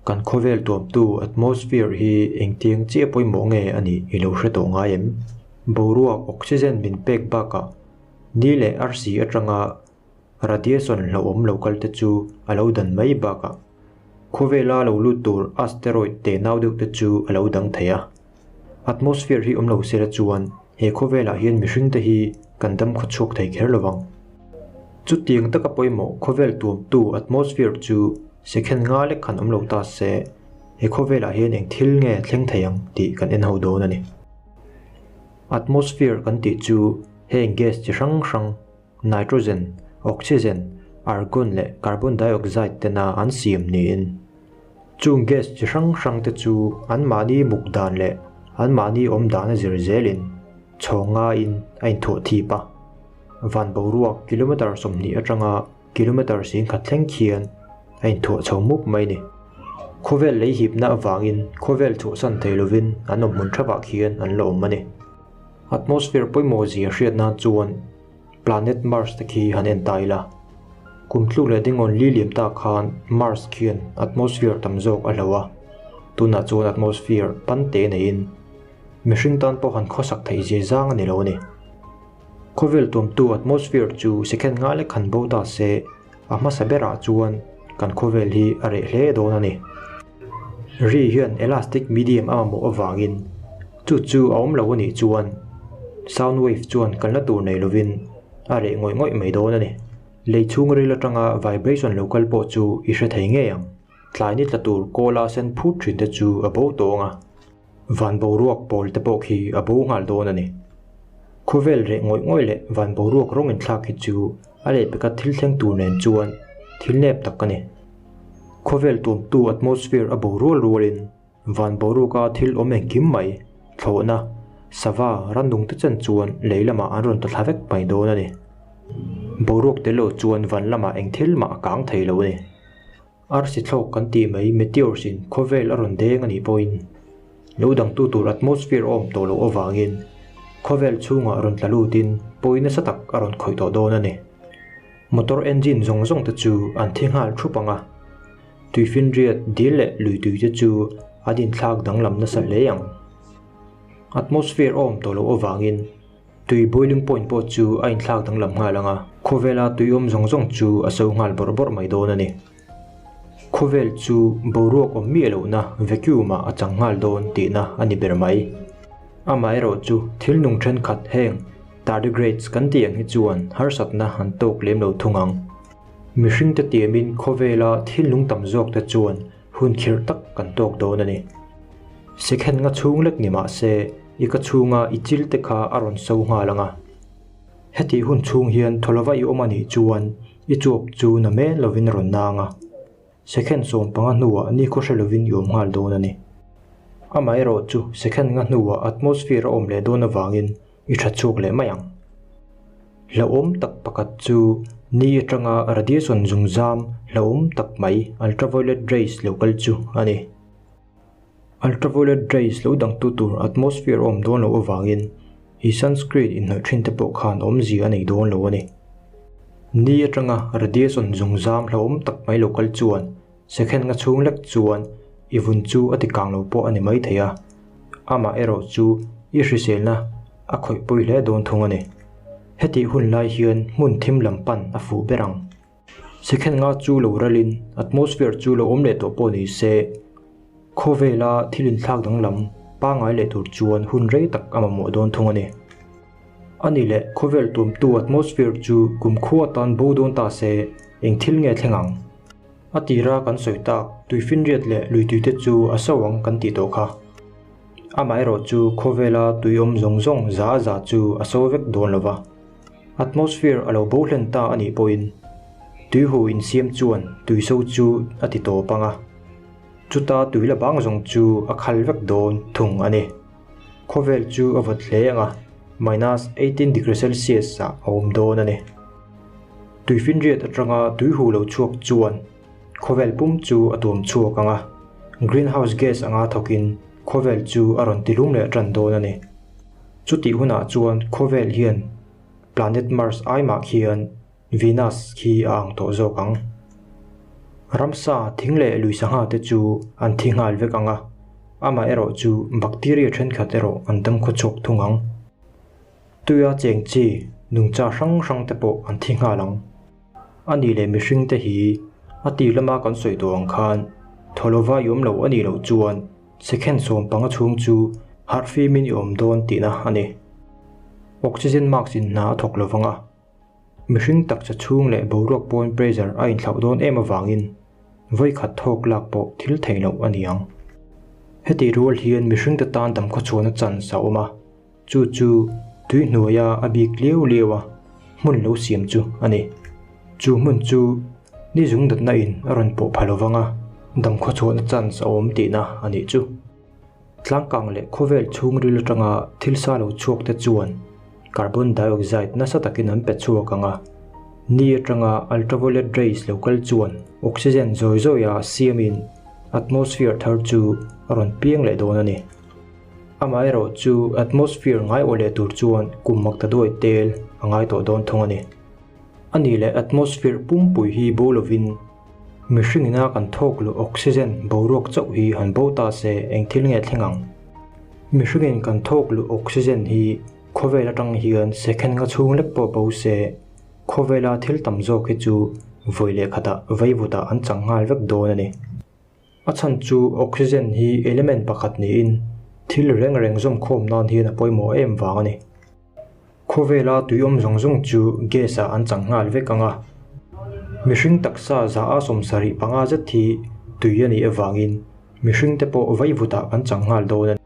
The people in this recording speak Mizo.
Kan khawvel tuamtu atmosphere hi engtiang chiah pawimawh nge a nih i lo hre tawh ngai em? Boruak oxygen min pek bakah ni leh arsi atanga radiation hlauhawm lo kal te chu a lo dan mai bakah khawvela lo lut tur asteroid te nau deuh te chu a lo dang thei a. Atmosphere hi awm lo sela chuan he khawvelah hian mihring te hi kan dam khawchhuak thei kher lo vang. Chutiang taka pawimawh khawvel tuamtu atmosphere chu second nga lek khan awm lo ta se, he khawvelah hian eng thil nge thleng thei ang tih kan en ho dawn a ni. Atmosphere kan tih chu heng gas chi hrang hrang nitrogen, oxygen, argon leh carbon dioxide tena an siam niin Chung gas chi hrang hrang te chu anmahni muk dan leh anmahni awm dan a zir zelin chhawng ngaiin a inthuah thip a. Van boruak kilometre 20 atanga kilometre 10,000 thleng khian a inthuah chho mup mai ni. Khawvel lei hipna avangin khawvel chhuahsan thei lovin an awm hmun thapah khian an la awm a ni. Atmosphere pawimawh zia hriat nan chuan Planet Mars te khi han en ta ila. Kum tluk leh dingawn li liam tak khan Mars khian atmosphere tam zawk a hlo a, tunah chuan atmosphere pan te neiin mihring tan pawh han khawsak theih zia zang a ni lo a ni. Khawvel tuamtu atmosphere chu second nga lek han bo ta se a hmasa berah chuan kan khawvel hi a reh hle dawn a ni. Ri hian elastic medium a mamawh avangin chu chu a awm lo a nih chuan sound wave chuan kalna tur nei lovin a reh ngawih ngawih mai dawn a ni. Lei chhung ril atanga vibration lo kal pawh chu i hre thei ngei ang. Tlai ni tla tur kawla sen phut thin te chu a bo tawng a, van boruak pawl te pawh khi a bo nghal dawn a ni. Khawvel reh ngawih ngawih leh van boruak rawng inthlak hi chu a lehpeka thil thleng tur nen chuan thil nep tak a ni. Khawvel tuamtu atmosphere a bo rual rualin van boruaka thil awm engkim mai, thlawhna, sava, rannung te chen chuan lei lamah an rawn ta thla vek mai dawn a ni. Boruak tel lo chuan van lamah eng thil mah a kang thei lo a ni. Arsi thlawk kan tih mai meteors in khawvel a rawn deng a nih pawhin lo dangtu tur atmosphere a awm tawh loh avangin khawvel chhungah rawn tla lutin pawi nasa tak a rawn khawih tawh dawn a ni. Motor engine zawng zawng te chu an thi nghal thup ang a, tuifinriat dil leh lui tui te chu an inthlak danglam nasa hle ang. Atmosphere a awm tawh loh avangin Tui boiling point pawh chu a inthlak danglam nghal ang a, khawvela tui awm zawng zawng chu a so nghal bawrh bawrh mai dawn a ni. Khawvel chu boruak awm miah lohna vacuum ah a chang nghal dawn tihna a ni ber mai. Amaherawh chu thil nung thenkhat heng tardigrades kan tih ang hi chuan harsatna an tawk lem lo thung ang. Mihringte tiamin khawvela thil nung tam zawk te chuan hun khirh tak kan tawk dawn a ni. Second nga chhung lek ni mah se i ka chhunga i chil te kha a rawn so nghal ang a. Heti hun chhung hian thawlova i awm a nih chuan i chuap chu na men lovin a rawn nang a. Second 15 hnuah nikhaw hre lovin i awm nghal dawn a ni. Amaherawh chu second nga hnuah atmosphere a awm leh dawn avangin i tha chhuak leh mai ang. Hlauhawm tak pakhat chu ni atanga radiation zungzam hlauhawm tak mai ultraviolet rays lo kal chu a ni. Ultraviolet rays lo dangtu tur atmosphere a awm dawn loh avangin i sunscreen inhnawih thin te pawh khan awmzia a nei dawn lo a ni. Ni atanga radiation zungzam hlauhawm tak mai lo kal chuan second nga chhung lek chuan i vun chu a ti kang lo pawh a ni mai thei a, amah erawh chu i hriselna a khawih pawi hle dawn thung a ni. Hetih hun lai hian hmun thim lam pan a fuh ber ang. Second nga chu lo ralin atmosphere chu lo awm leh tawh pawh ni se, khawvela thil inthlak danglam pangngai leh tur chuan hun rei tak a mamawh dawn thung a ni. A ni leh khawvel tuamtu atmosphere chu kumkhua tan bo dawn ta se eng thil nge thleng ang? A tira kan sawi tak tuifinriat leh luituite chu a so ang kan tih tawh kha. Amaherawh chu khawvela tui awm zawng zawng za za chu a so vek dawn lo va. Atmosphere a lo bo hlen ta a nih pawhin tuihu insiam chuan tuiso chu a ti tawp ang a, chuta tui la bang zawng chu a khal vek dawn thung a ni. Khawvel chu a vawt hle ang a, minus 18 degree Celsius ah a awm dawn a ni. Tuifinriat atanga tuihu lo chhuak chuan khawvel pum chu a tuam chhuak ang a, greenhouse gas anga thawkin khawvel chu a rawn tilum leh tan dawn a ni. Chutih hunah chuan khawvel hian planet Mars ai mah khian Venus khi a ang tawh zawk ang. Ramsa, thing leh lui sangha te chu an thi nghal vek ang a, amaherawh chu bacteria thenkhat erawh an dam khawchhuak thung ang. Tuia cheng chi, nungcha hrang hrang te pawh an thi nghal ang. A nih leh mihring te hi a tir lama kan sawi tawh ang khan thaw lova i awm lo a nih loh chuan second 15 chhung chu harh fimin i awm dawn tihna a ni. Oxygen mask in hna a thawk lovang a, mihring taksa chhung leh boruak pawn pressure a inthlauh dawn em avangin vawi khat thawk lak pawh thil theih loh a ni ang. Heti rual hian mihring te tan damkhawchhuahna chance a awm a. Chu chu tui hnuaia a bik liau liau a hmun lo siam chu a ni. Chu hmun chu ni zung datna in a rawn pawh pha lovang a, damkhaw chhuahna chance a awm tihna a nih chu. Tlangkang leh khawvel chhungril atanga thil sa lo chhuak te chuan carbon dioxide nasa takin an pe chhuak ang a, ni atanga ultraviolet rays lo kal chuan oxygen zawi zawia siamin atmosphere thar chu a rawn piang leh dawn a ni. Amaherawh chu atmosphere ngai awh leh tur chuan kum mak ta duai tel a ngai tawh dawn thung a ni. A nih leh atmosphere pumpui hi bo lovin mihring ina kan thawk luh oxygen boruak chauh hi han bo ta se eng thil nge thleng ang? Mihringin kan thawk luh oxygen hi khawvel atang hian second nga chhung lek pawh bo se khawvela thil tam zawk hi chu vawi leh khatah vaivutah an chang nghal vek dawn a ni. A chhan chu oxygen hi element pakhat niin thil reng reng zawmkhawm nan hian a pawimawh em vang a ni. Khawvela tui awm zawng zawng chu gas ah an chang nghal vek ang a. Mihring taksa za a 75 zet hi tui a nih avangin mihring te pawh vaivutah kan chang nghal dawn a ni.